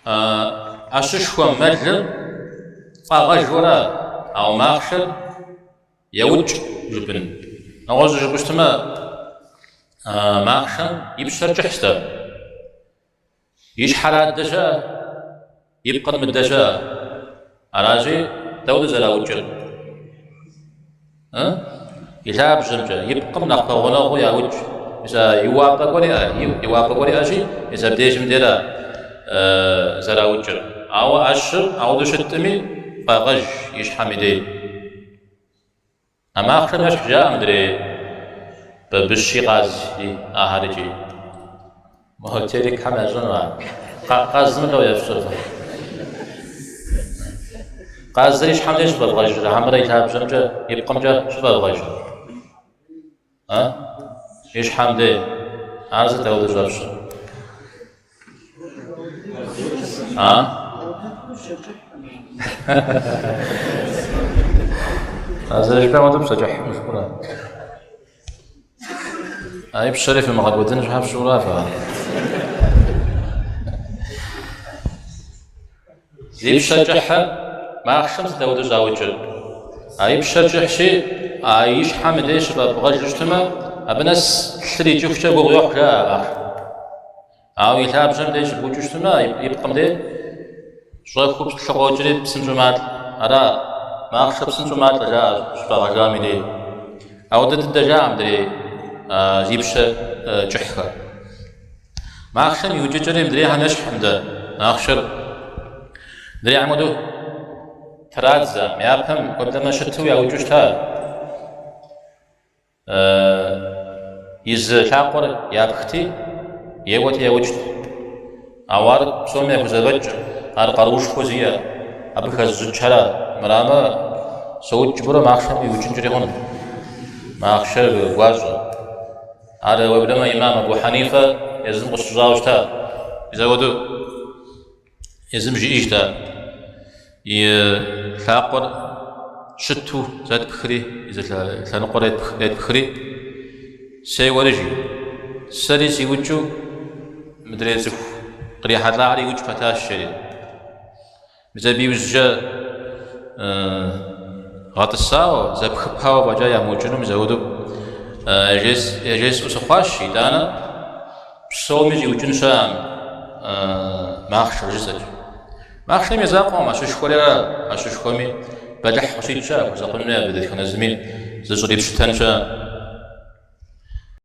ӏэщышхуэм мэлыр фӏагъэжуэра, ауэ махъшэр яукӏ жыпӏэн. Нэгъуэщӏу жыпӏэу щытмэ, махъшэм и пщэр кӏыхьщ-тӏэ. И щхьэр адэ щыӏэ, и пкъыр мыдэ щыӏэ. Аращи, дауэдэу зэраукӏыр? И лъабжьэмкӏэ, и пкъым нэхъ пэгъунэгъуу яукӏ. Мис а иуапӏэ гуэр иӏэ, иуапӏэ гуэр иӏэщи, мис абдежым дера зэраукӏыр. Ауэ ӏэщыр ауэдэу щытми, фӏагъэж и щхьэм и дей. А махъшэм ещхь жаӏэ мыдрей бабыщи къази ахэр икӏи. Мо телекхэм ящӏэну ар. Къазым лӏо ефщӏыр фэ. Къазыр и щхьэм деж щыфӏэбгъэжрэ, хьэмэрэ и лъабжьэмкӏэ, и пкъымкӏэ щыфӏэбгъэжрэ? А? И щхьэм дей. Ар сыт ауэдэу щӏэпщӏыр? А? А зэрыжыпӏам хуэдэу пщэ кӏыхьым жыпӏэрэ? А и пщэри фымыгъэкӏуэдын щхьэ фщӏыура фэ? Зи пщэ кӏыхьыр махъшэм сыт ауэдэу щӏаукӏыр? А и пщэр кӏыхьщи, а и щхьэм и деж щыфӏэбгъэжу щытмэ, абы нэс лъыр икӏыхукӏэ гугъу йохь, жаӏэ махъшэм. Ауэ и лъабжьэм деж щыбукӏыу щытмэ, и пкъым деж щӏэхыу лъы къокӏри псынщӏэу малӏэ. Ара, махъшэр псынщӏэу малӏэ, жаӏэ щыфӏагъэжам и дей. Ауэдэ дыдэ жаӏэ мыдрей зи пщэ кӏыхьхэр. Махъшэм и укӏыкӏэри мыдрейхэм ещхькъым дэ. Махъшэр мыдрейхэм хуэдэу традзэ, япэм уеблэмэ щыту яукӏыу щыта. И зы лъакъуэр япхти, еуэти яукӏт. Ауэ ар псоми яхузэфӏэкӏкъым, ар къаруушхуэ зиӏэ, абы хэзыщӏыкӏхьэра. Мырамэ, соукӏ жыпӏэурэ махъшэм уиукӏынкӏэри хъунут. Махъшэр гуащӏэ. Ар уеблэмэ имам Абу Хьэнифэ езым къыщыщӏауэ щыта. Мис апхуэдэу езым жиӏэжт ар. И лъакъуэр щыту зэтпхри, и зы лъэныкъуэр етпхри, сеуэри жи. Сэри сиукӏыу мыдрей цӏыху кърихьэлӏахэри иукӏ пэтащ, жери. Мис абы иужькӏэ гъэтӏысауэ, зэпхыпауэ фӏэкӏа ямыукӏыну мис апхуэдэу яжесӏэу сыхъуащ, итӏанэ псоми щӏиукӏын щыӏэкъым махъшэр жысӏэкӏ. Махъшэм и закъуэкъым, ӏэщышхуэри ара, ӏэщышхуэми бэлыхь къыщикӏ щыӏэ, хуэсакъын хуей абы дэтхэнэ зыми зыщӏрипщытэн щыӏэ.